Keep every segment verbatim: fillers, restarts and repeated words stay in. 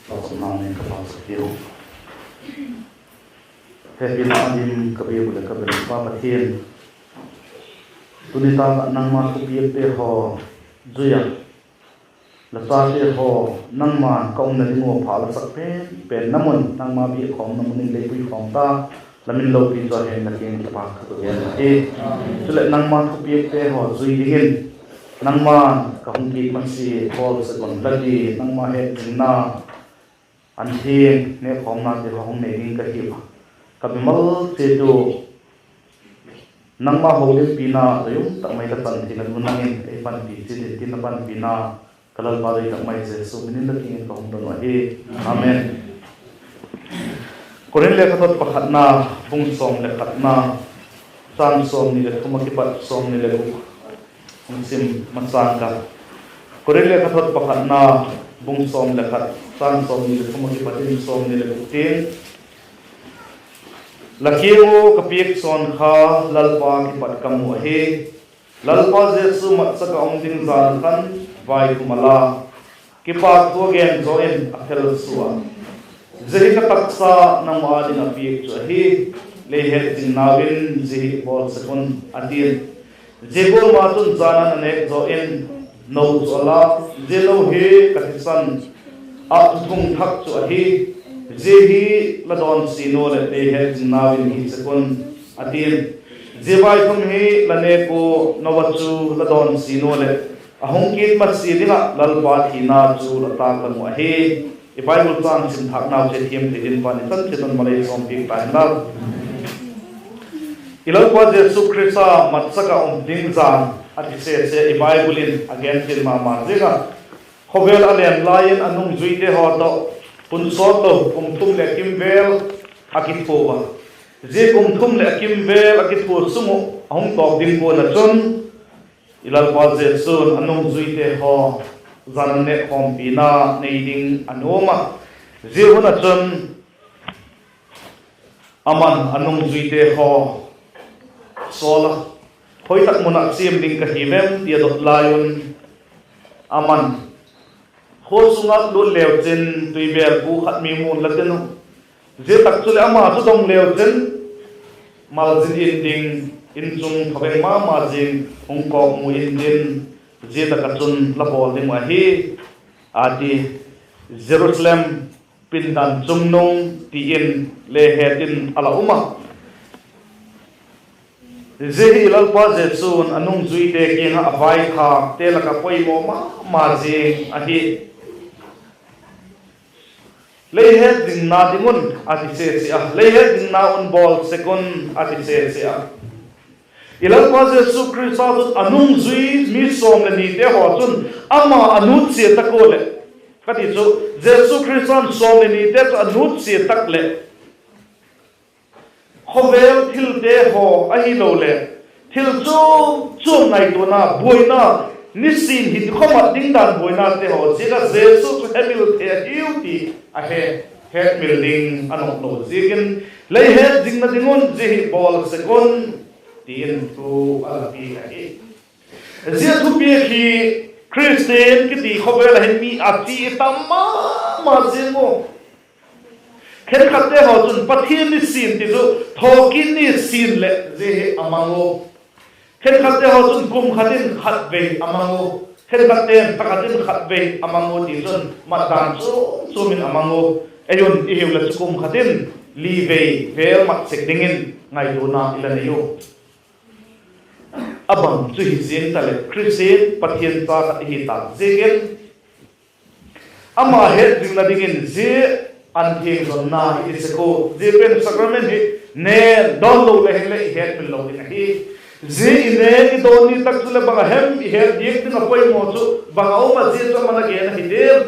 Pauchapna nei ka pauchap hiu. Hepina dim ka biak uh leh ka bel Pa Pathian, tuni tâk ah nangma thupiakte haw zui ah, la chate haw, nangma'n ka umna ding ua pha la sak pen pen na mun, nangma biak khawmna mun in lei pui khawm ta, la min lopi chu a hen la kiang kipak ka gen ahi. Chuleh nangma thupiakte haw zui dingin, nangma'n ka hung kit masia bawl sek un la ti, nangma hetzingna an thiang nêkkhawmnate haw hung nei ding ka hiu a, ka mimal chiat u nangma holimpina doi um tak mai ka chan theina ding un nang in ei panpi chiat in tin, la panpina ka Lalpa doi tak mai Jesu min in la kiang in ka hung don uh ahi. Amen. Korinth lekhathot pakhatna, bung sawm leh khatna, châng sawmni leh thum ah kipat sawmni leh guk hung sim masâng ka. Korinth lekhathot pakhatna, bung sawm leh khat, châng sawmni leh thum ah kipat in sawmni leh guk tiang. La kiang ua ka piak sawn kha Lalpa kipat ka mu ahi. Lalpa Jesu matsak ah um ding jan khan vaithum a la, kipâk thu a gen zaw in a phelsua a, zia hi ka taksa nangma â ding ah piak chu ahi. Lei hetzing nau in zia hi bawl sek un, a ti'n. Zia gual ma chun jan an a nêk zaw in no chu a la, zia no hi ka thisan ah thuthung thak chu ahi. Zia hi la dawnsia ua leh lei hetzing nau in hi sek un, a ti'n. Zia vaithum hi la nêk ua no ah chu la dawnsia ua leh a hung kit masia ding ah Lalpa thina chu la tâklang uh ahi. I Bible châng sim thâknau chu thiam thei dingin Pa'n i chan chiat un mal ei sawmpiak ta hen la. I Lalpa Jesu Khrista matsak ah um ding jan a ti sese i Bible in a gen chian ma ma ziang a. Khawvel a len lai in a nungzuite haw tawh hun sawt lo kum thum leh a kim vel a kithua a. Zia kum thum leh a kim vel a kithua sung uh a hung tawp ding kuan ah chun i Lalpa Jesu'n a nungzuite haw jan an nêkkhawmpina nei ding a nuam a. Zia hun ah chun aman a nungzuite haw sawl a, hoi tak mun ah chiam ding ka hi em ti a dot lai un, aman khua sung ah lut leu chin tuibêl pu khat mi mu inla tin uh, zia tak chuleh ama chu dong leu chin malzin in ding, in chung thaveng ma ma zing hung kawkmu in ding, zia tak ah chun la bawl ding uh ahi, a ti. Jerusalem pindan chungnung ti in le het in a la um a. Zia hi Lalpa Jesu'n a nungzuite kiang ah a vaithâkte lak ah poimaw ma ma zing ahi. Lei hetzingna ding un a ti sese a, lei hetzingna un bawl sek un a ti sese a. I Lalpa Jesu Khrista chun a nungzui mi sawm leh nite haw chun ama a nutsia tak ua leh, ka ti chu, Jesu Khrista'n sawm leh nite chu a nutsia tak leh khawvel thilte haw ahiloleh thil chuam chuam ngaituana buaina, nisin hi ti khawm ah ding dan buainate haw ziak ah Jesu chu hemil thei ahiu ti a he, hetmil ding a nop lo ziakin, lei hetzingna ding un zia hi bawl sek un, ti in thu a la piak ahi. Zia thupiak hi Khristian kiti khawvel ah hin mi a chi i tam ma ma ziang u. Khenkhatte haw chun Pathian nisin ti chu thawkit nisin leh zia hi a mang u. Khenkhatte haw chun kum khat in khatvei a mang u. Khenkhatte'n thakhat in khatvei a mang u ti chun mat dan chuam chuam in a mang u. Ei un i hiu leh chu kum khat in li vei vel mat sek dingin ngaituana i la nei u. A bang chu hi ziang taleh Khristian Pathian cha khat i hi tâk ziakin, ama hetzingna dingin zia an thiangzonna i ti sek u, zia pen sacrament hi ne dawn lo le hinleh i hetmil lo ding ahi. Zia i ne i dawn ni tak chuleh bang a hem i het diak ding a poimaw chu bang a um a, zia chu aman a gen ahi diam?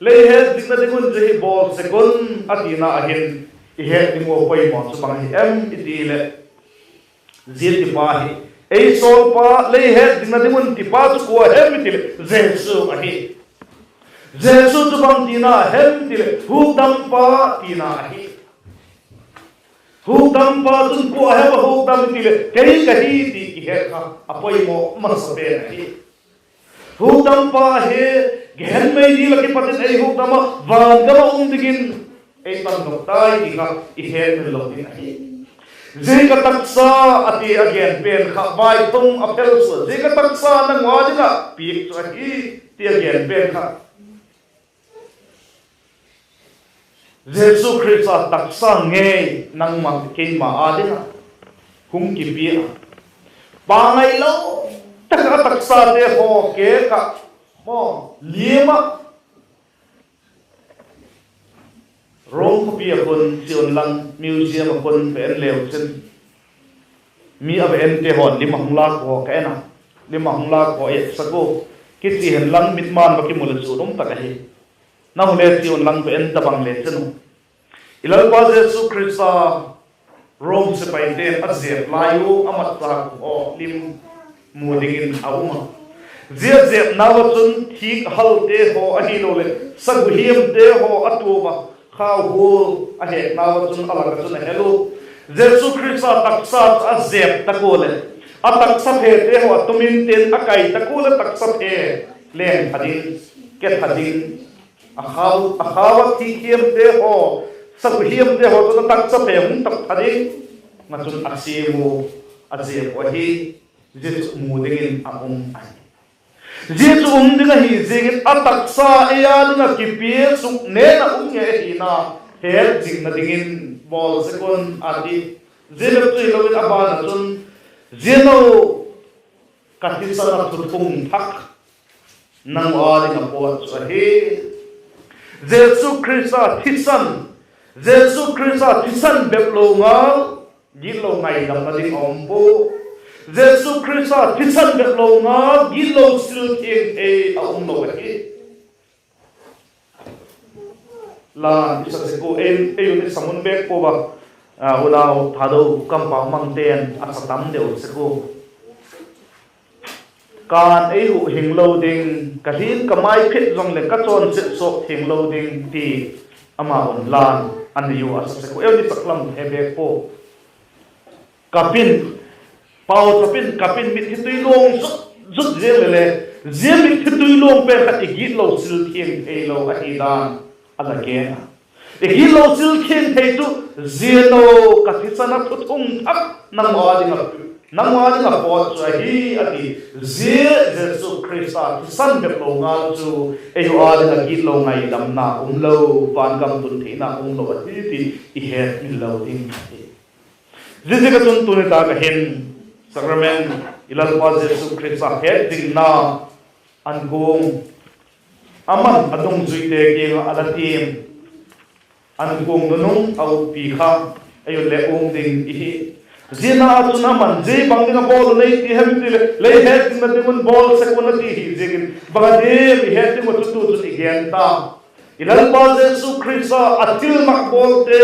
Lei hetzingna ding un zia hi bawl sek un a tina a hin, i het ding ua poimaw chu bang ahi em i ti leh, zia tipa hi, ei sawlpa lei hetzingna ding un tipa chu kua hem i ti leh Jesu ahi. Jesu chu bang tina hem ti leh hukdampa tina ahi. Hukdampa chun kua hem a hukdam i ti leh kei ka hi ti kihet kha a poimaw masa pen ahi. Hukdampa hi Gehen mei dil ah kipat in ei hukdam ah, van gam ah um dingin ei tandok tai ti kha i hetmil lo ding ahi. Zia ka taksa a ti a gen pen kha vaithum a phel sua, zia ka taksa nang ua ding ah piak chu ahi, ti a gen pen kha Jesu Khrista taksa ngei nangma keima â ding ah hung kipia a, pangailo tak ah taksate haw kêk ah, maw, liam ah, Rome khawpi ah khun chia unlang museum ah khun va en leu chin, mi a va ente haw'n lim a hung lâk haw ka en a, lim a hung lâk haw etsak ua, kichia henlang mitma'n va kimu leh chu um tak ahi. Nang le chia unlang va en tabang le chin u, i Lalpa Jesu Khrista Rome sepaite'n a zêp lai u a matchâk haw lim mu dingin a um a. Zia zêpnau ah chun thîk halte haw ahiloleh sagu hiamte haw a tuam a, khauhual a heknau ah chun a lak ah chun a hel u. Jesu Khrista taksa chu a zêp tak ua leh, a taksa phete haw a tuminte'n a kai tak ua leh taksa phe leng tha ding, ke tha ding, a khau, a khau ah thîk hiamte haw, sagu hiamte haw chun a taksa phe hung tak tha ding ah chun a siam u, a zêp u ahi. Zia chu mu dingin a um ahi. Zia chu um ding ahi ziakin a taksa ei â ding ah kipia suk nen a um ngei ahina het zingna dingin bawl sek un a ti. Zia bep chu hilo in a ban ah chun, Zia no, ka thisan ah thuthung thak nang â ding ah pawt chu ahi. Jesu Khrista thisan, Jesu Khrista thisan bep lo ngal gitlo ngaidamna ding a um pua. Jesu Khrista thisan bep lo ngal gitlo sil thiangthei a um lo ahi. Lan i sa sek ua, ei, ei un i sa mun bêk pua a, unau Thado Kampau Mangte'n a sa tam deu sek ua. Kân ei huh hing lo ding, ka hlin ka mai phit zong leh ka chawnset sawk thiang lo ding ti ama un lan a nei ua a sa sek ua, ei un i chaklam he bêk pua. Kap in, pauchap in, kap in mitthi tui luang zut zut ziang le le, zia mitthi tui luang pen khat i gitlo sil thiang theilo ahi dan a la gen a. I gitlo sil thiang thei chu, Zia no, ka thisan ah thuthung thak nang â ding ah, nang â ding ah pawt chu ahi, a ti. Zia Jesu Khrista thisan bep lo ngal chu, ei u â ding ah gitlo ngaidamna um lo, van gam tun theina um lo ahi ti i hetmil lo ding ahi. Ziaziak ah chun tuni tâk ah hin sacrament, i Lalpa Jesu Khrista hetzingna ankuang, aman a dungzuite kiang ah a la tiam, ankuang nunung a uppi kha ei un le um ding i hi. Zia na ah chun aman zia bang ding a bawl u nei ti hem ti leh, lei hetzingna ding un bawl sek un a ti hi ziakin, bang a diam i het ding uh chu tu chun i gen ta. I Lalpa Jesu Khrista a thilmak bawlte,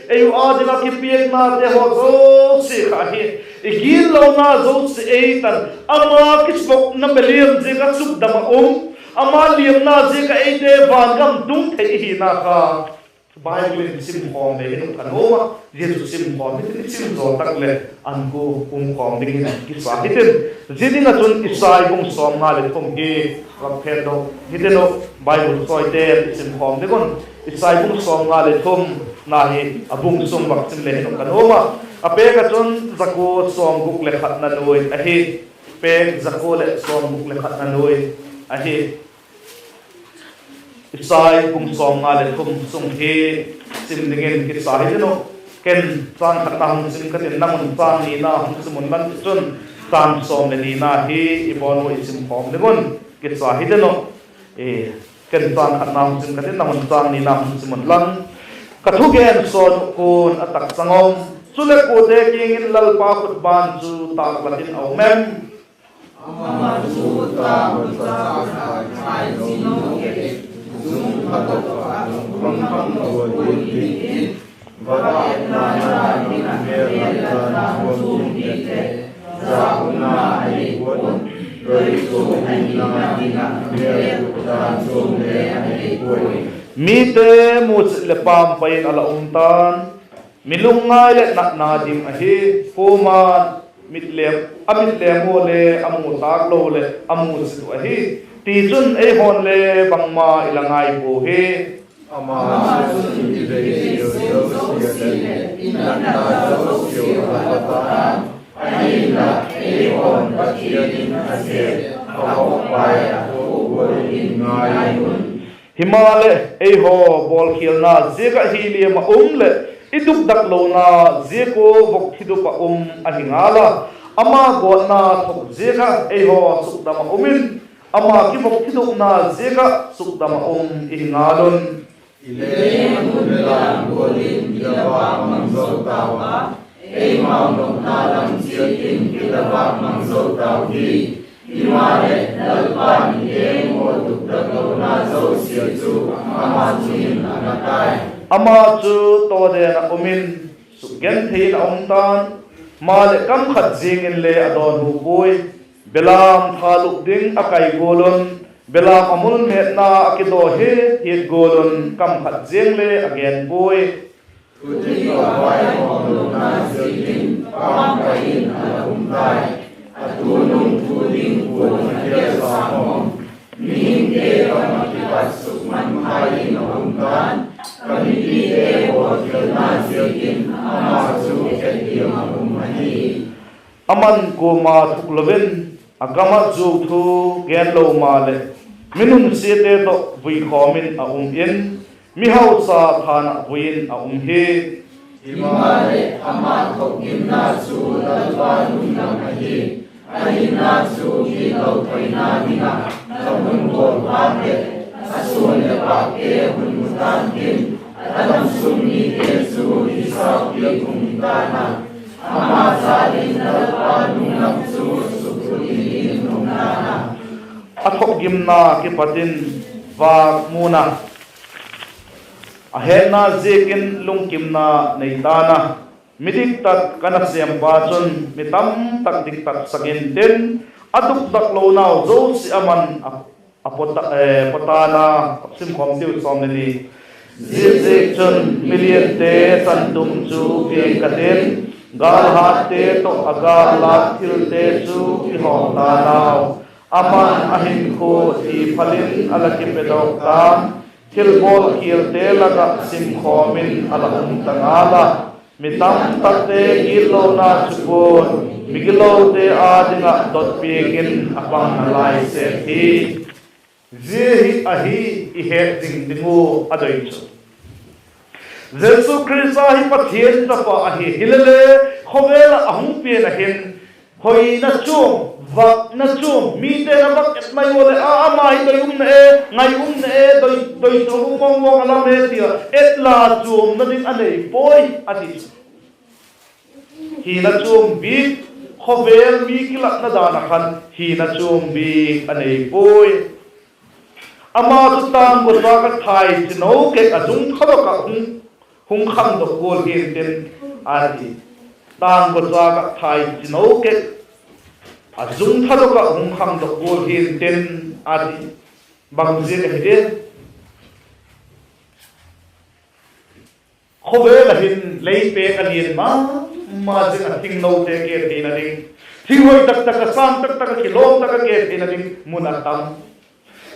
ei u â ding ah kipiaknate haw zosia kha hi, i gitlona zosia ei tan, ama kisukna beliam ziak ah sukdam ah um, ama liamna ziak ah eite van gam tung thei i hina kha Bible in simkhawm le hin ka nuam a, zia chu simkhawm hitin, i sim zaw tak leh ankuang um khawm dingin kisa hitin. Zia ding ah chun Isai bung sawmnga leh thum hi, rak phet lo hitin uh, Bible sawite i simkhawm ding un, Isai bung sawmnga leh thum na hi a bung sung vak sim le hin ka nuam a, a pêk ah chun za kua sawmguk leh khatna nuai ahi, pêk za kua leh sawmguk leh khatna nuai ahi. Isai bung sawmnga leh thum sung hi sim dingin kisa hitin uh. Ken châng khatna hung sim ka tin, nang un châng nina hung sim unlang, chun châng sawm leh nina hi i bawn ua i simkhawm ding un kisa hitin uh. Ken châng khatna hung sim ka tin, nang un châng nina hung sim unlang. Ka thugen sawn uh kua'n a taksang um, chuleh kuate kiang in Lalpa khutban chu tâklat in a um em? Mite musit leh pampai in a la um ta'n, mi lungngai leh natna dim ahi. Kuama'n a mit lem ua le a mu tâk lo leh a musit uh ahi. Tichun eihaw'n le bangma i la ngai puau hi. Ama chu i vei siau zosia leh i natna zosiau a la tan, ahinla eihaw'n Pathian in a sep a vak pai a thu gual in ngai un. Himaleh eihaw bawlkhialna ziak ah hi liam ah um leh i dukdak lona ziak ua vok thidup ah um ahi ngal a, ama gawtna thok ziak ah eihaw sukdam ah um in, ama kivok thidupna ziak ah sukdam ah um i hi ngal un. I leng un belam gual in i la vâk mang zo tau a, eimau nopna lam chiat in i la vâk mang zo tau hi. Himaleh Lalpa'n i leng ua dukdak lona zosia chu ama chung in a la tai. Ama chu tawden ah um in, sukgenthei in a um ta'n; maleh kam khat ziang inle a dawnhu puai. Belam thalup ding a kai gual un, belam a mul mêtna a kidaw hiat hiat gual un kam khat ziang le a gen puai. Thudik a vaihawmlona ziakin pampai in a la um tai; a tu nung thu ding puan a kial sa mawng. Mihingte kam ah kipat sukmangthai in a um ta'n; ka mipite bawlkhialna ziakin ama chu khethiam ah um ahi. Aman kuama thuk lo in, a kam ah zuau thu gen lo maleh, mi nunsiate tawh vui khawm in a um in, mihausa thân ah vui in a um hi. Himaleh ama thokgimna chu Lalpa nung lam ahi. A hinna chu gitlo thoina ding ah la hun bawl phat leh, a suan leh pâkte hun mu tâk in, a dam sung mite chu i saupi um ta'n a, ama jâl in Lalpa nung lam chu sukthut in i um ta'n a. A thokgimna kipat in vâk mun a, a hetna ziakin lungkimna nei ta'n a. Midiktat ka nasêmpa chun mi tamtak diktatsak intin, a dukdak lonau zosia aman a, a pawt, eh, pawt ta'n a. Simkhawm tiu, sawm le ni. Ziaziakchun, miliante chantum chu piang ka tin, gâlhatte tawh a gâl lâk thilte chu kihawm ta'n au. Aman a hinkhua thi phal in a la kipedok ta'n, thilbawlkhialte lak ah simkhawm in a la um ta ngal a. Mi tamtakte gitlona chu puan, migilote â ding ah dot piak in a pang nalai set hi. Zia hi ahi i het zing ding ua a doi chu. Jesu Khrista hi Pathian Chapa ahi. Hilele, khawvel ah a hung pian ah hin, hoina chuam, vakna chuam, mite'n a vak et mai ua leh a, ama hi doi umna e, ngai umna e, doi, doi chuam um mawng mawng a lam e ti a, et la chuamna ding a nei puai a ti chu. Hina chuam bik, khawvel mi kilatna dan ah khan hina chuam bik a nei puai. Ama chu tânggawchâk ah thaichino kek a zung thadok ah hung, hung khangdok gual hintin a ti. Tânggawchâk ah thaichino kek a zung thadok ah hung khangdok gual hintin a ti. Bangziak ahi di? Khawvel ah hin lei pêk a lian ma ma zing ah, thingnote ke theina ding, thing hoi tak tak ah, sâng tak tak ah, kilawm tak ah ke theina ding mun a tam.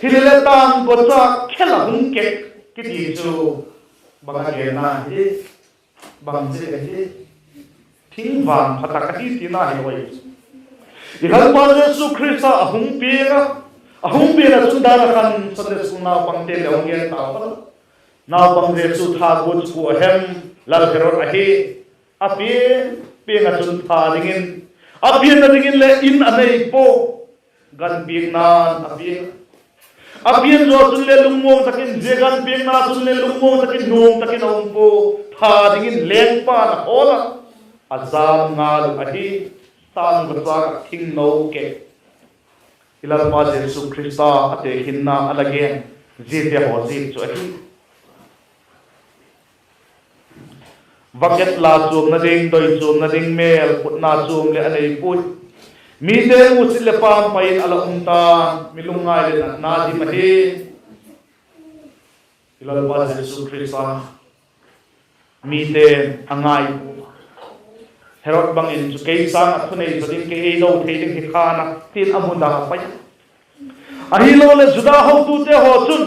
Hilele tânggawchâk khel ah hung kek kiti chu bang a genna hi, bangziak ahi? Thing vangpha tak ahi tina hilo ahi. I Lalpa Jesu Khrista a hung piang a, a hung pian ah chun dan ah khan Sunday school naupangte le hung gen tau a. Naupang Jesu thagua chu kua hem? Lal Herod ahi. A piang, piang ah chun tha dingin, a pianna dingin le in a nei pua. Gan piakna'n a piang. A pian zaw chun le lungmuang tak in, zia gan piakna chun le lungmuang tak in, nuam tak in a um pua. Tha dingin lengpa'n a hawl a, a jam ngal uh ahi. Tânggawchâk ah thingno kek. I Lalpa Jesu Khrista a tekhinna a la gen ziate haw ziak chu ahi. Vak et la chuamna ding, doi chuamna ding, mêl putna chuam leh a nei puai. Mite musit leh pampai in a la um ta, mi lungngai leh natna dim ahi. I Lalpa Jesu Khrista mite'n a ngai pua. Herod bang in chu kei sâng ah thunei zaw ding, kei ei do thei ding hi khan a, tin a mu dan a pai. Ahiloleh Juda hotute haw chun,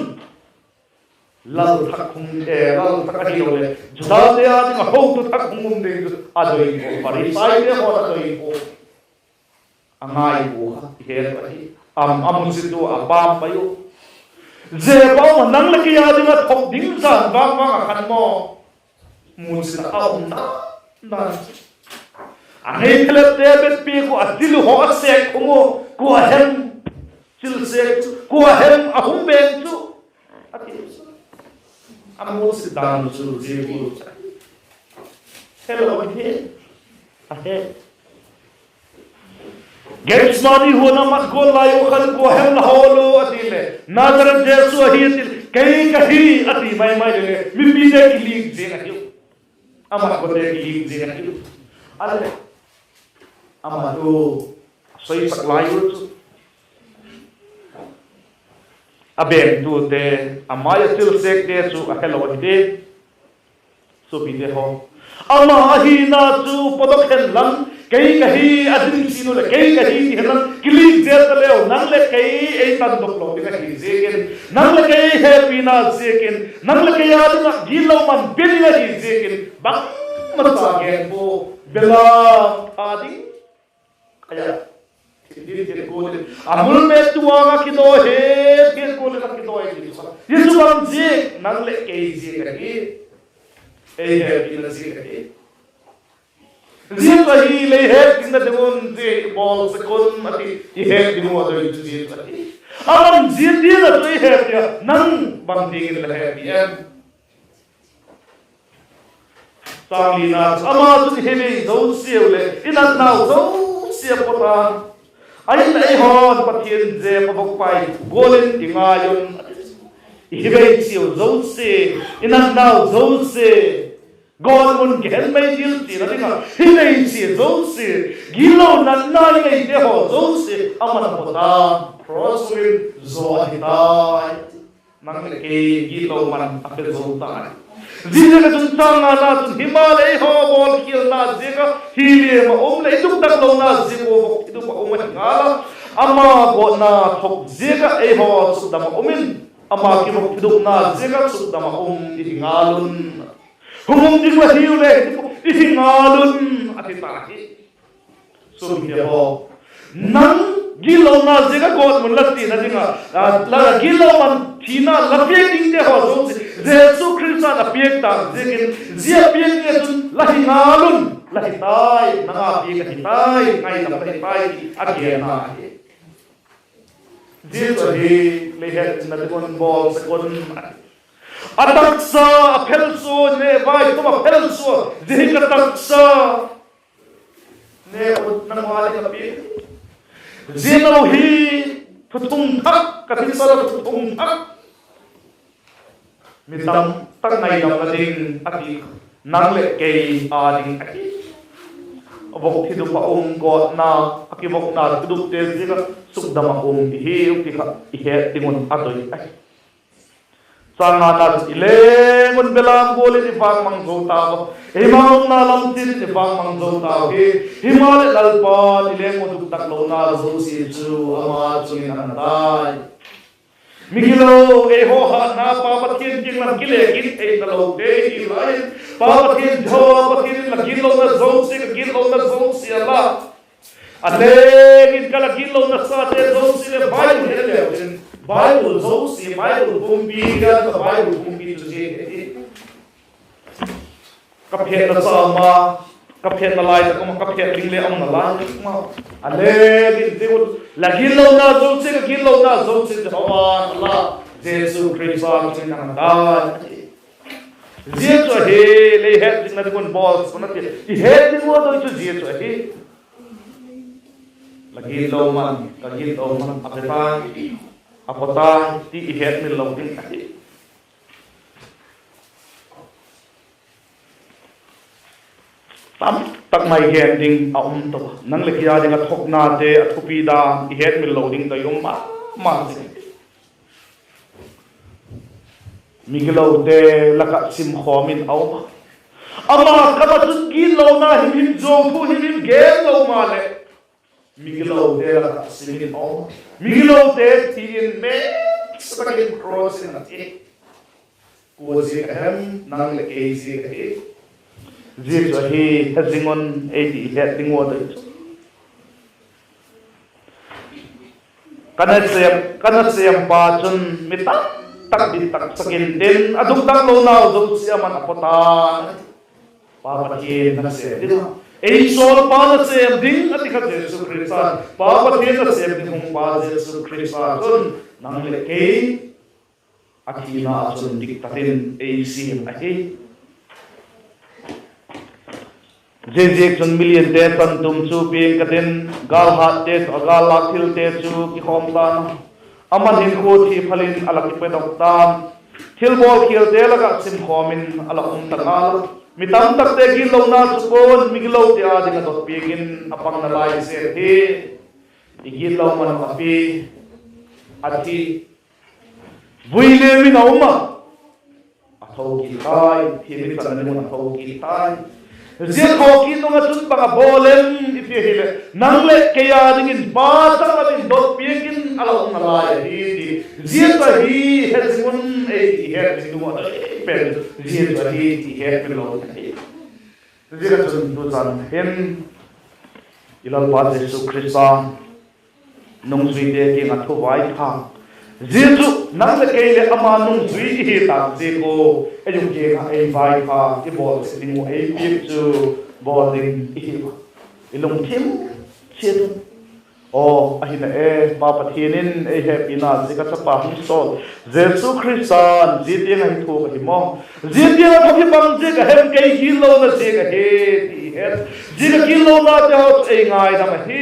lal thak hung, e, lal thak ahiloleh Judate â ding ah hotu thak hung um ding chu a doi pua, Pharisaite haw a doi pua. A ngai pua kha i het ahi. Am, a musit ua, a pâm pai u. Zia bang a nang leh kei â ding ah thok ding zan vang vang a khan maw, musit a um dan dan. A ngei phelep te bet piak u, a thil u haw a sek um u, kua hem thil sek chu, kua hem a hung beng chu, a ti. A musit dan chu zia chu, helo hi, a he. Gethsemane huan a mat gual lai u khan kua hem la hawl u a ti leh, Nazareth Jesu ahi a ti leh, kei ka hi a ti mai mai le le, mipite kilik ziang ahiu. A mat guate kilik ziang ahiu. A leh, a mat u, a soisak lai u chu, a bengtute, a mai a thil sekte chu a helo ahi ti. Suapite haw, ama ahina chu pawtdok hen lang, kei ka hi, a ding sin u leh kei ka hi ti hen lang kilik zel ta leu, nang leh kei ei tandok lo ding ahi ziakin, nang leh kei hepina ziakin, nang leh kei â ding ah gitlo man pia ding ahi ziakin, bangmacha gen pua, belam â ding, a, thil din gen gual in, a mulmêttu âng ah kidawi het, gen gual in a kidawi ti chu, zia chu bang ziak, nang leh kei ziak ahi. Ei hepina ziak ahi. Zia chu ahi, lei het dingna ding un zia i bawl sek un a ti, i het ding ua doi chu zia chu ahi. Aman zia tiang ah chu i hepi a, nang bang dingin la hepi em? Chang lina, ama chun i hivei zosiau leh i natnau zosia pawt a, ahi'n eihaw'n Pathian zep a vok pai gual in i ngai un. I hivei chiau zosia, i natnau zosia, gawtmun kihen mei dil chiana ding ah hivei chia zosia, gitlo natna i neite haw zosia ama'n a pawt a, cross in zaw ahi tai. Nang leh kei gitlo man a pe zo tai. Ziaziak a chun chang ngana chun, himaleh eihaw bawlkhialna ziak ah hi liam ah um leh i dukdaklona ziak ua vok thidum ah um ahi ngal a, ama gawtna thok ziak ah eihaw sukdam ah um in, ama kivok thidumna ziak ah sukdam ah um i hi ngal un. Hung um ding la hiu le, i hi ngal un, a ti ta hi. Suapite haw, nang gitlona ziak ah gawtmun la chiana ding ah, la gitlo man thina la piak dingte haw zosia Jesu Khrista'n a piak tâk ziakin, zia piak ding ah chun la hi ngal un, la hi tai, nang a piak ahi tai, ngaidam la hi tai ti a genna ahi. Zia chu ahi, lei hetna ding un bawl sek un. A taksa a phelsua, ne vai tum a phelsua, zia hi ka taksa, ne ut nang ua ding a piak. Zia no hi thuthung thak, ka thisan a thuthung thak, mi tamtak ngaidamna ding a ti, nang leh kei â ding ahi. A vok thidum ah um gawtna, a kivokna thidumte ziak ah sukdam ah um i hiu ti kha i het ding un a doi ahi. Chang ngana chun, i leng un belam gual in i vâkmang zo tau a, eima umna lam tin i vâkmang zo tau hi. Himaleh Lalpa'n i leng un dukdaklona zosia chu ama chung in a na tai. Migilo, eihaw hatna Pa Pathian kiang lam kile kit theina lote i hi lai in, Pa Pathian, Jehovah Pathian in la gitlona zosia, ka gitlona zosia la, a leng in ka la gitlona sate zosia leh Bible het leu in, Bible zosia, Bible pumpi, ka Bible pumpi chu zia hi. Ka phetna sa ma, ka phetna lai tak um a, ka phet ding le um nalai ma, a leng in ti u, la gitlona zosia, ka gitlona zosia Jehovah la, Jesu Khrista chung in a na tai. Zia chu ahi, lei het dingna ding un bawl sek un a ti. I het ding ua doi chu zia chu ahi. La gitlo man, ka gitlo man a pe tai, a paw tai ti i hetmil lo ding ahi. Tamtak mai gen ding a um to a, nang leh kei â ding ah thoknate a thupi dan i hetmil lo ding doi um ma ma zing. Migilote lak ah simkhawm in a um a, ama kam ah chun gitlona himhim, zuau thu himhim gen lo maleh, migilote lak ah sim in a um. Migilote thi in mêlsak in cross in a thi. Kua ziak a hem? Nang leh kei ziak ahi. Zia chu ahi, he zing un ei ti i het ding ua doi chu. Ka nasêm, ka nasêmpa chun mi tam tak dit taksak intin, a dukdak lonau zosia aman a paw ta'n a ti. Pa Pathian nasêm ding a, ei sawlpa nasêm ding a ti kha Jesu Khrista'n, Pa Pathian nasêm ding hung pa Jesu Khrista chun nang leh kei a thina ah chun diktat in ei siam ahi. Ziaziakchun miliante chantum chu piang ka tin, gâlhatte tawh a gâl lâk thilte chu kikhawm ta'n a, aman hinkhua thi phal in a la kipedok ta'n. Thilbawl khialte lak ah simkhawm in a la um ta ngal a, mi tamtakte gitlona chu pua'n migilote â ding a dot piak in a pang nalai zia hi. I gitlo man a pi, a thi, vui le min a um a, a tho kit tai, thi mi channa ding un a tho kit tai. Zia tho kit nung ah chun bang a bawl em i ti ahileh, nang leh kei â dingin Pa chang a ding dot piak in a la um nalai ahi ti. Zia chu ahi, he zing un ei ti het zing ding uh a pen chu zia chu ahi ti het min lo ding ahi. Ziak ah chun tu chan hin i Lalpa Jesu Khrista nungzuite kiang ah thu vaithâk, zia chu nang leh kei leh ama nungzui i hi tâk ziak ua, ei u kiang ah ei vaithâk i bawl sek ding uh ei piak chu bawl ding i hi a, i lungthim chiat un. Aw, ahi na e, Pa Pathian in ei hepina ziak a chapa hung sawl, Jesu Khrista'n zia tiang ah hi thuak ahi maw? Zia tiang ah thuak hi bang ziak a hem? Kei gitlona ziak ahi ti i het. Zia ka gitlonate haw chu ei ngaidam ahi.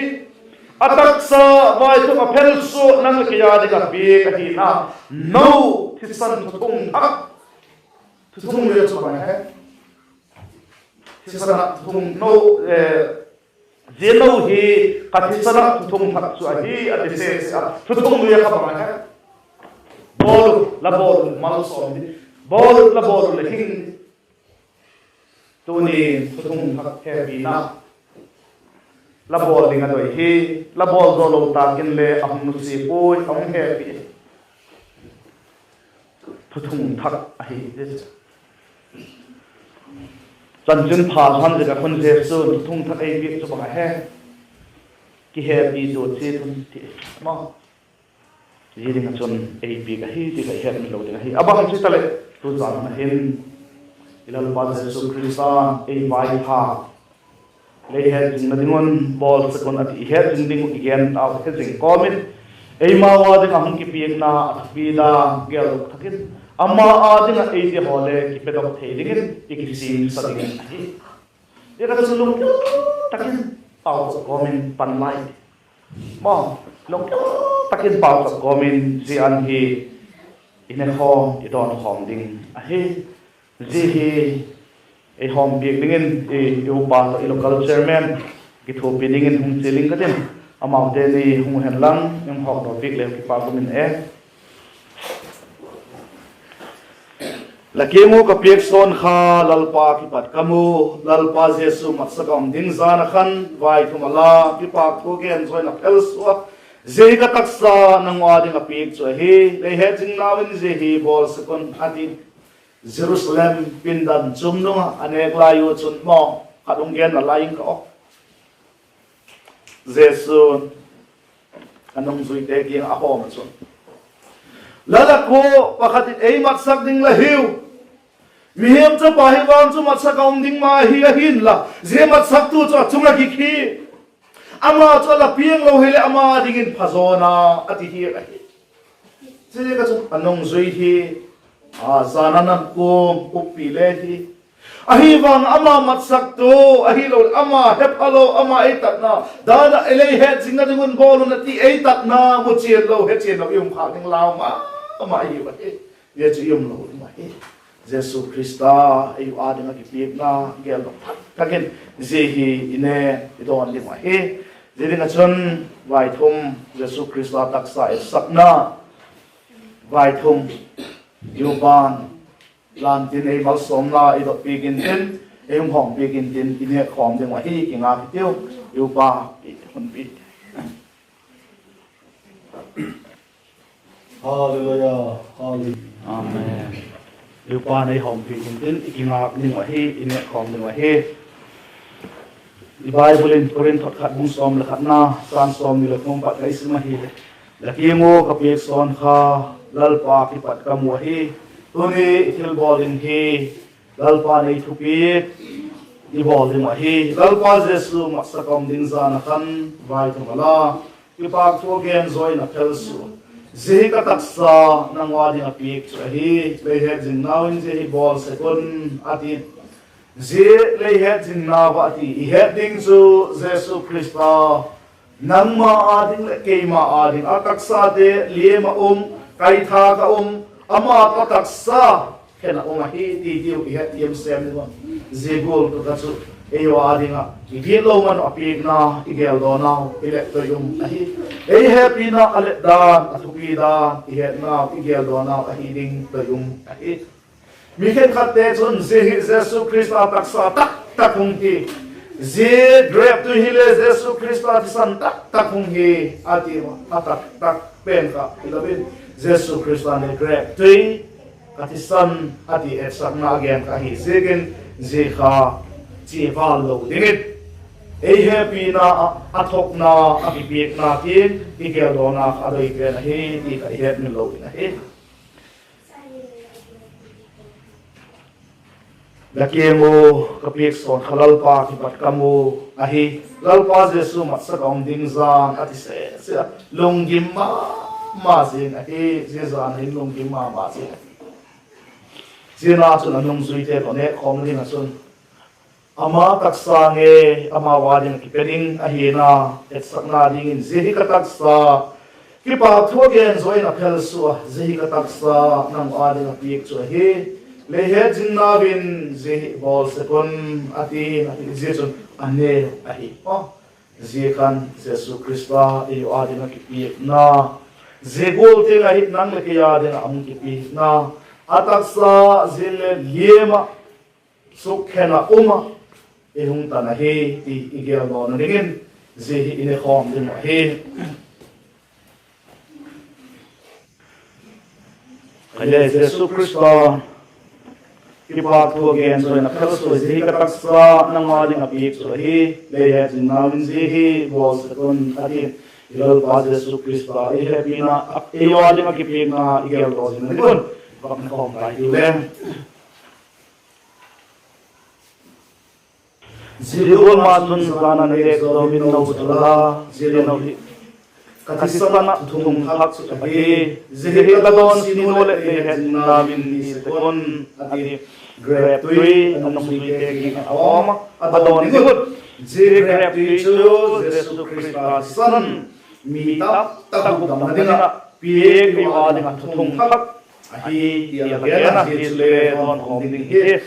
A taksa vaithum a phelsua nang leh kei â ding a piak ahina, no thisan thuthung thak, thuthung lui a chu bang a he? Thisan ah thuthung no, zia no hi ka thisan ah thuthung thak chu ahi a ti sese a, thuthung lui a kha bang a he? Bawl u, la bawl u leh malsawm di, bawl u, la bawl u leh hing di. Tuni thuthung thak hepina la bawl ding a doi hi, la bawl zaw lo tâk inle a hung nusia puai, a hung hepi. Thuthung thak ahi. Chanchinpha Johan ziak ah khun Jesu'n thuthung thak ei piak chu bang a he? Kihepi tua chiat un ti maw? Zia ding ah chun ei piak ahi ti kha i het mi lo ding ahi. A bang chu taleh, tu chan a hin i Lalpa Jesu Khrista'n ei vaithâk, lei hetzingna ding un bawl sek un a ti i hetzing ding uh i gen tau hezing kawm in, eimau â ding ah hung kipiakna a thupi dan geldok thak in, ama â ding ah eite haw le kipedok thei dingin i kisingsa ding ahi. Zia ka chun lunggil tak in pauchap kawm in pan lai, maw, lunggil tak in pauchap kawm in zia an hi i ne khawm, i dawn khawm ding ahi. Zia hi ei hawmpiak dingin i upa tawh i local chairman kithuapi dingin hung chial ing ka tin, amaute ni hung hen lang, i hawmdaw piak leu kipak um in e. La kiang ua ka piak sawn kha Lalpa kipat ka mu, Lalpa Jesu matsak a um ding jan ah khan vaithum a la, kipakthu gen zaw in a phelsua, zia hi ka taksa nang â ding a piak chu ahi. Lei hetzingnau in zia hi bawl sek un a ti. Jerusalem pindan chum nung ah a nêk lai u chun maw, khat hung gen nalai ing ka aw. Jesu'n a nungzuite kiang a hawm ah chun, La lak ua pakhat in ei matsak ding la hiu. Mihing Chapa hi vang chu matsak a um ding ma hi ahinla, zia matsaktu chu a chung ah gik hi. Ama chu a la piang lo hileh ama dingin phazaw na, a ti hi ahi. Ziaziak ah chun a nungzui hi, a, jan a nat kuang uppi le hi. Ahivang ama matsaktu, ahiloleh ama hephalo, ama ei tatna dan ah, ei lei hetzingna ding un bawl un a ti ei tatna mu chian lo, he chian lo i um khâk ding lau ma ma i hiu ahi. Zia chu i um lo ding ahi. Jesu Khrista ei u â ding ah kipiakna geldok thak tak in zia hi i ne, i dawn ding ahi. Zia ding ah chun vaithum, Jesu Khrista taksa etsakna vaithum, i upa'n, lan tin ei malsawmna i dot piak intin, ei hung hawm piak intin, i nêk khawm ding uh ahi. Kingak hitiu, i upa, i hun pi. Halleluia. Halleluia. Amen. Lalpa'n ei hawmpiak intin, i kingâk ding uh ahi, i nêkkhawm ding uh ahi. I Bible in Korinth khat bung sawm le khatna, châng sawmni leh thum pat ka i sim ahileh, La kiang ua ka piak sawn kha Lalpa kipat ka mu ahi. Tuni i thilbawl ding hi Lalpa'n ei thupiak i bawl ding uh ahi. Lalpa Jesu matsak a um ding jan ah khan vaithum a la, kipâkthu a gen zaw in a phelsua, Zia hi ka taksa, nang â ding ah piak chu ahi; lei hetzing nau in zia hi bawl sek un, a ti. Zia lei hetzing nau ah a ti i het ding chu Jesu Khrista nangma â ding leh keima â ding a taksate liam ah um, kaithâk ah um, ama tawh taksa khen ah um ahi ti tiu i hetthiam sêm ding uh. Zia gual tu kha chu ei â ding ah i gitlo man uh a piakna i geldawna uh i let doi um ahi. Ei hepina a let dan, a thupi dan i hetnau, i geldawna uh ahi ding doi um ahi. Mi khenkhatte chun zia hi Jesu Khrista taksa tak tak hung hi, zia grep tui hile Jesu Khrista thisan tak tak hung hi, a ti a. A tak tak pen kha hilo in, Jesu Khrista'n le grep tui ka thisan a ti etsakna a gen kha hi ziakin, zia kha chia vâl lo dingin, ei hepina ah a thuakna, a kipiakna tin i geldawna kha a doi pen ahi ti kha i hetmil lo ding ahi. La kiang ua ka piak sawn kha Lalpa kipat ka mu ahi. Lalpa Jesu matsak a um ding jan a ti sese a, lunggim ma ma zing ahi. Zia jan hin lunggim ma ma zing ahi. Ziana chun a nungzuite tawh nêkkhawm ding ah chun, ama taksa ngei amau â ding ah kipe ding ahina, etsakna dingin, Zia hi ka taksa, kipâkthu a gen zaw in a phelsua a, Zia hi ka taksa, nang â ding ah piak chu ahi; lei hetzing nau in zia hi bawl sek un, a ti. Zia chun a neu ahi. Zia khan Jesu Khrista ei â ding ah kipiakna, zia gual tiang ahi nang leh kei â ding ah a hung kipiakna, a taksa zia le liam ah, sukkhen ah um ah, ei hung tan ahi ti i geldawna dingin, zia hi i nêkkhawm ding uh ahi. Ahile Jesu Khrista kipâkthu a gen zaw in a phelsua, Zia hi ka taksa, nang â ding ah piak chu ahi; lei hetzing nau in zia hi bawl sek un, a ti. I Lalpa Jesu Khrista ei hepina, ei â ding ah kipiakna i geldaw zing ding un, vak nêkkhawm tai tiu le. Zia gual ma chun jan a nêk zo in no chu la, zia no hi ka thisan ah thuthung thak chu ahi; zia hi la dawn sinu leh lei hetzing nau in hi sek un, a ti. Grep tui a nungzuite kiang ah a hawm a, a dawn ding un. Zia grep tui chu Jesu Khrista thisan, mi tamtak hukdamna ding ah piak, ei â ding ah thuthung thak ahi ti a la gen a, zia chu le dawnkhawm ding hi,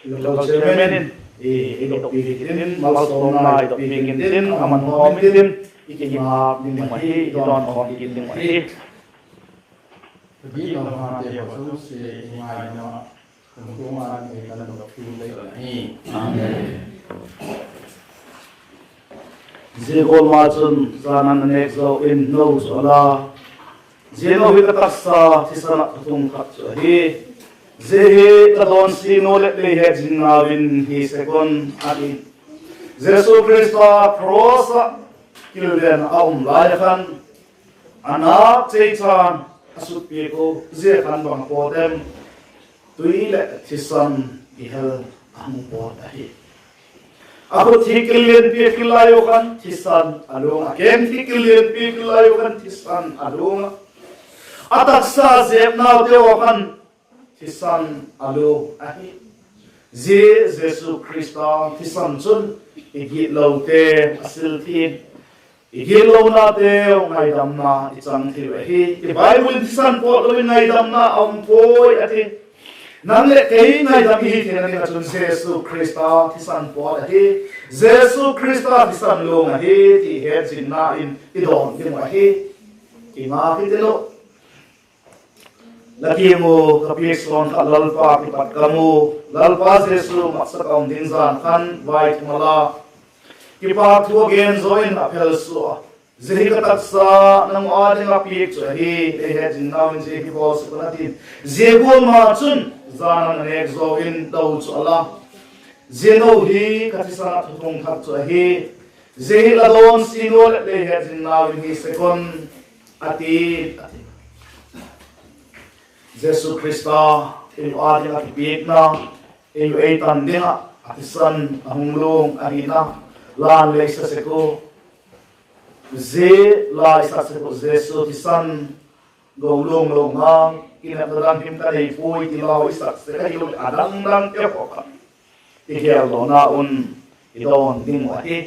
local chairman in ei dot piak intin, malsawmna i dot piak intin, a man khawm intin, i kingâk ding uh ahi, i dawnkhawm kit ding uh ahi. Ka gitlo hate haw zosia i ngaina, kumtuang a ding ei tan dok thu le ahi. Amen. Zia gual ma chun jan a nêk zo in no chu a la, zia no hi ka taksa, thisan ah thuthung thak chu ahi; zia hi la dawn sinu leh lei hetzing nau in hi sek un, a ti. Jesu Khrista cross ah kilven a um lai a khan, a nâk chei chan a sutpiak u, zia khan bang a pawt em? Tui leh thisan i hel a hung pawt ahi. A khut hi kilianpi a kil lai u khan thisan a luang a, keng hi kilianpi a kil lai u khan thisan a luang a, a taksa zepnaute u khan thisan a luang ahi. Zia Jesu Khrista thisan chun i gitlote a sil thei, i gitlonateu ngaidamna i chang thei u ahi. I Bible in thisan pawt lo in ngaidamna a um puai a ti. Nang leh kei ngaidam i hi theina ding ah chun Jesu Khrista thisan pawt ahi. Jesu Khrista thisan luang ahi ti hetzingna in i dawn ding uh ahi. Kingâk kit inla, La kiang ua ka piak sawn kha Lalpa kipat ka mu, Lalpa Jesu matsak a um ding jan khan vaithum a la, kipâk thu a gen zaw in a phelsua a, Zia hi ka taksa nang â ding ah piak chu ahi, ei hetzing nau in zia hi bawl sek un, a ti'n. Zia gual ma chun jan a na nêk zaw in do chu a la, zia no hi ka thisan ah thuthung thak chu ahi, zia hi la dawn sin ua leh lei hetzing nau in hi sek un, a ti. Jesu Khrista ei â ding ah kipiakna, ei u ei tan ding ah a thisan a hung luang ahina, la'n lei sa sek u. Zia la i sak sek uh, Jesu thisan go luang lo nga, kinepna dang him ka nei puai ti la i sak sek ahiu leh, a dang dangte haw kha i gêldawna un i dawn ding uh ahi.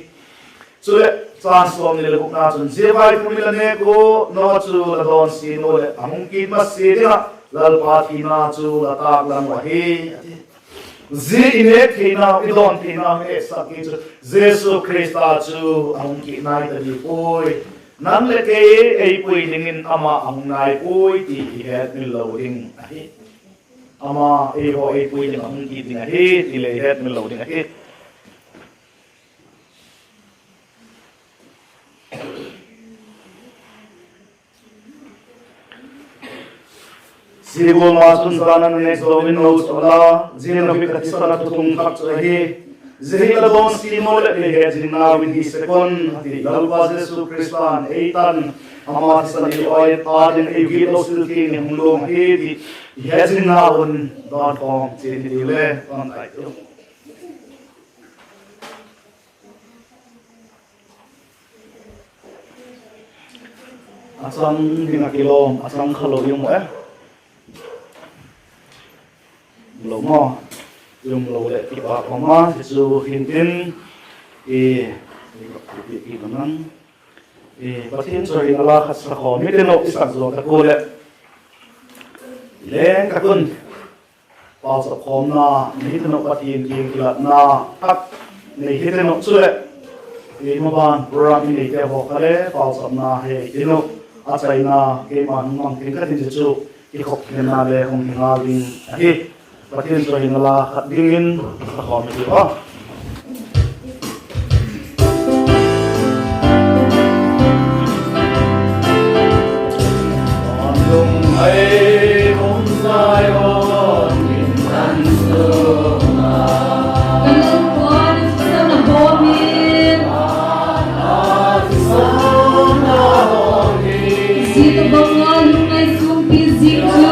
Chuleh, châng sawmni leh gukna chun, zia vaithum i la nêk ua, no chu la dawn sin ua leh a hung kit masia ding ah Lalpa thina chu la tâklang uh ahi, a ti. Zia i nêk theinau, i dawn theinau i etsak ding chu Jesu Khrista chu a hung kit nai ta di puai. Nang leh kei ei pui dingin ama a hung nai puai ti i hetmil lo ding ahi. Ama eihaw ei pui ding a hung kit ding ahi ti le i hetmil lo ding ahi. Zia gual ma chun jan a na nêk zaw in do chu a la, zia no hi ka thisan ah thuthung thak chu ahi, zia hi la dawn sin ua leh lei hetzing nau in hi sek un, a ti. Lalpa Jesu Khrista'n ei tan, ama thisan ei u â ding ei u gitlo sil tiang in hung luang ahi ti i hetzing nau un dawn khawm chian hitiu le, an tai tiu. A chang ding ah kilawm, a chang kha lo i um e? Lo maw? I um lo leh kipâk um a, zia chu hintin, i, i, i, Pathian chawihoina la khat sa khawm hitin uh, i sak zaw tak ua leh, leng tak un pauchap khawmna nei hitin uh, Pathian kiang kilatna thak nei hitin uh. Chuleh, i, maban program i neite haw kha le pauchapna hei hitin uh, a chaina keima'n hung mang theng ka ti'n, zia chu kikhop khenna le hung hi ngal ding ahi. Pathian chawihoina la khat dingin sa khawm hitiu a. Ka Lalpa, na thisan a hawm in, zia tawhbang a lungngai suangpi zing chu,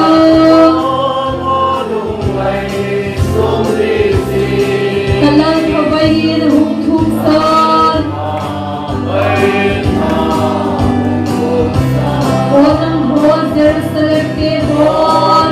ka Lalpa vai in hung thum sa'n. Aw nanghaw Jerusalemte haw,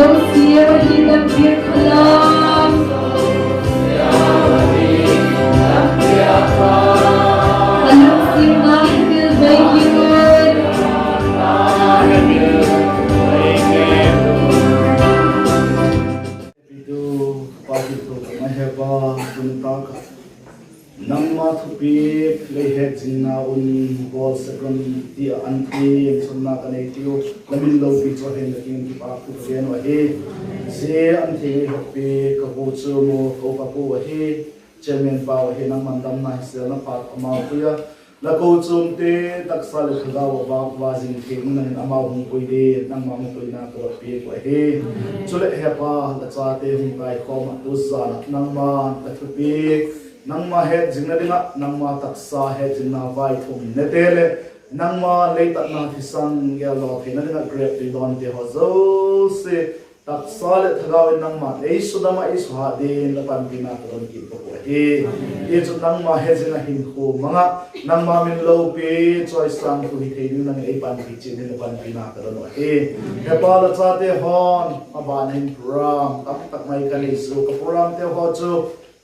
Hepi tu, Pa, thiltho tak mai Hepa, tuni tak ah nangma thupiak lei hetzingna un bawl sek un ti a an ti, insonna ka nei tiu, la min lopi chu a hin la kiang in kipâk thu ka gen uh ahi. Zia an thei ei hokpi ka kochuam u, ka upa pu ahi, Chairman pau ahi, nangma'n damna hisêlna pha amau pui a, la kochuamte taksa leh thagau a vâk va zing thei dingin amau hung pui dingin nangma mapuina ka dotpiak uh ahi. Chuleh Hepa, la chate hung taikhawm ah tu zan ah nangma'n la thupiak, nangma hetzingna ding ah, nangma taksa hetzingna vaithumnate leh nangma leitakna thisan geldaw theina ding ah grep tui dawnte haw zosia taksa leh thagau in nangma'n ei sudam ah ei suhat dingin la panpina ka don kit bawk uh ahi. Tichun nangma hezing ah hinkhua mang ah, nangma min lopi chawisâng thu hi thei dingin nang in ei panpi chiat dingin la panpina ka don uh ahi. Hepa, la chate haw'n a ban hin program tamtak mai ka nei sua, ka programte haw chu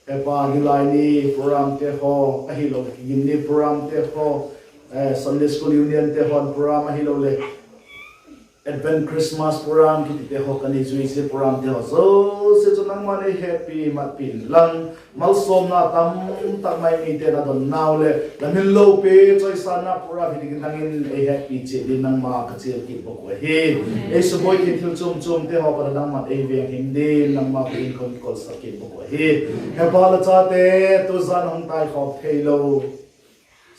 Hepa, nilai ni programte haw ahiloleh Kiginni programte haw, Sunday School Unionte haw'n program ahiloleh Advent Christmas program kitite haw ka nei zui, zia programte haw zosia chu nangma'n ei hepi matpi inlang, malsawmna tamtak mai mite'n a donnau leh la min lopi chawisângna program hi dingin nang in ei hepi chiat dingin nangma ka chial kit bawk uh ahi. Ei subuai thei thil chuam chuamte haw pan a nangma'n ei veng hing dingin nangma khut in ka hun kolsak kit bawk uh ahi. Hepa, la chate tu zan a hung taikhawm theilo,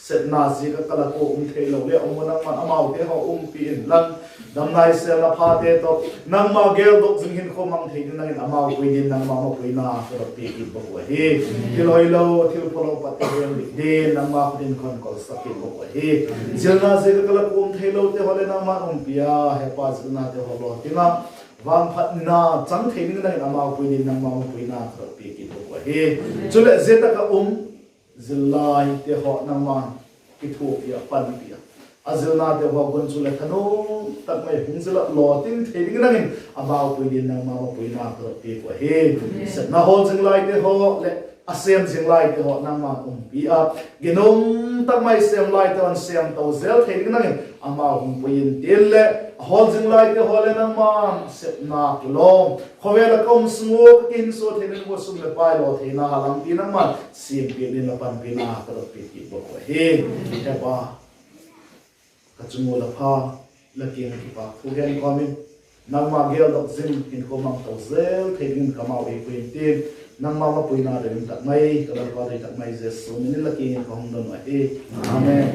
sepna ziak ah ka lak ua um theilo le um u, nangma'n amaute haw umpi inlang, damna hisêlna phate tawh nangma geldok zing hinkhua mang thei dingin nang in amau pui dingin nangma mapuina ka dotpiak kit bawk uh ahi. Thil hoilo, thil phalo pat ka gen dik dingin nangma khut in ka hun kolsak kit bawk uh ahi. Zilna ziak ah ka lak ua um theilote haw leh nangma'n umpi a, Hepa, zilnate haw law ding ah vangphatna chang thei dingin nang in amau pui dingin nangma mapuina ka dotpiak kit bawk uh ahi. Chuleh zia tak ah um zillaite haw nangma'n kithuapi a, panpi a, a zilnate haw gunchu leh thanuam tak mai hung zil ah lawting thei dingin nang in amau pui dingin nangma mapuina ka dotpiak uh ahi. Sepna hawl zing laite haw leh a sêm zing laite haw nangma'n umpi a, ginum tak mai sêm laite haw'n sêm to zel thei dingin nang in amau hung pui intin leh, a hawl zing laite haw leh nangma'n sepna kilawm, khawvel ah ka um sung ua ka kihinsua theina ding ua sum leh pai law theina halampi nangma'n siampiak dingin la panpina ka dotpiak kit bawk uh ahi. Hepa, ka chung ua la pha, la kiang ah kipâk thu gen kawm in, nangma geldok zing hinkhua mang to zel thei dingin ka mau ei pui intin, nangma mapuina doi tak mai, ka Lalpa doi tak mai Jesu min in la kiang in ka hung don uh ahi. Amen.